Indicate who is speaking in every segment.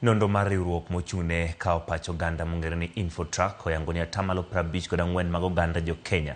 Speaker 1: Nonro mar riwruok mochung'ne kawo pach oganda mong'ere ni Infotrak oyango ni atamalo 54 mag oganda jo Kenya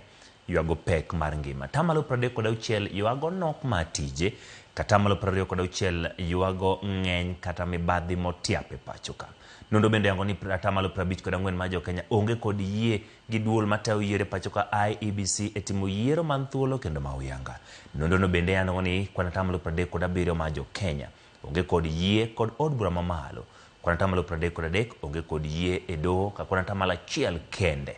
Speaker 1: ywago pek mar ngima. Atamalo 36 ywago nok mar tije, to atamalo 26 ywago ng'eny kata mibadhi motiap e pacho ka. Nonro bende oyango ni atamalo 54 mar jo Kenya onge kod yie gi duol matayo yiero e pacho ka IEBC e timo yiero man thuolo kendo ma huyanga. Nonro no bende yango ni kwan atamalo 37 mar jo Kenya onge kod yie kod od bura mamalo. Kwan atamalo 33 onge kod yie e doho ka kwan atamalo 1 kende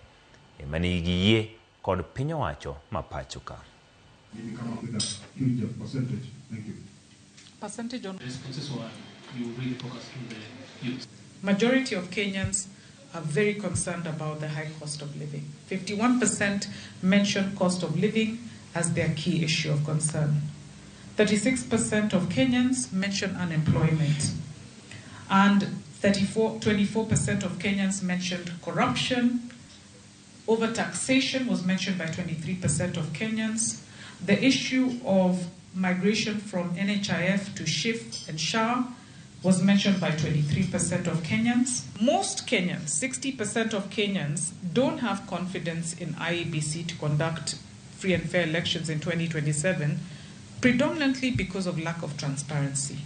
Speaker 1: ema nigi yie kod piny owacho ma pacho ka.
Speaker 2: Maybe come up with a huge percentage. Thank you.
Speaker 3: Percentage on
Speaker 4: responses were you really focused on the youth.
Speaker 3: Majority of Kenyans are very concerned about the high cost of living. 51% mention cost of living as their key issue of concern. 36% of Kenyans mention unemployment. And 24% of Kenyans mentioned corruption. Overtaxation was mentioned by 23% of Kenyans. The issue of migration from NHIF to SHIF and SHA was mentioned by 23% of Kenyans. Most Kenyans, 60% of Kenyans, don't have confidence in IEBC to conduct free and fair elections in 2027, predominantly because of lack of transparency.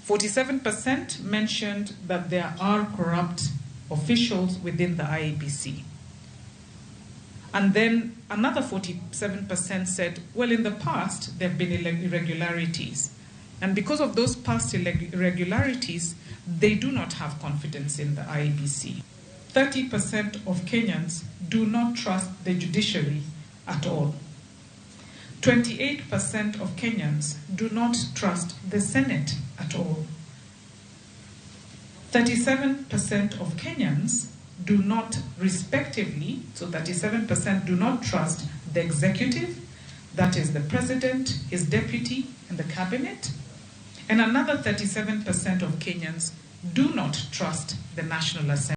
Speaker 3: 47% mentioned that there are corrupt officials within the IEBC. And then another 47% said, well, in the past, there have been irregularities. And because of those past irregularities, they do not have confidence in the IEBC. 30% of Kenyans do not trust the judiciary at all. 28% of Kenyans do not trust the Senate at all. 37% of Kenyans do not respectively, so 37% do not trust the executive, that is the president, his deputy, and the cabinet. And another 37% of Kenyans do not trust the National Assembly.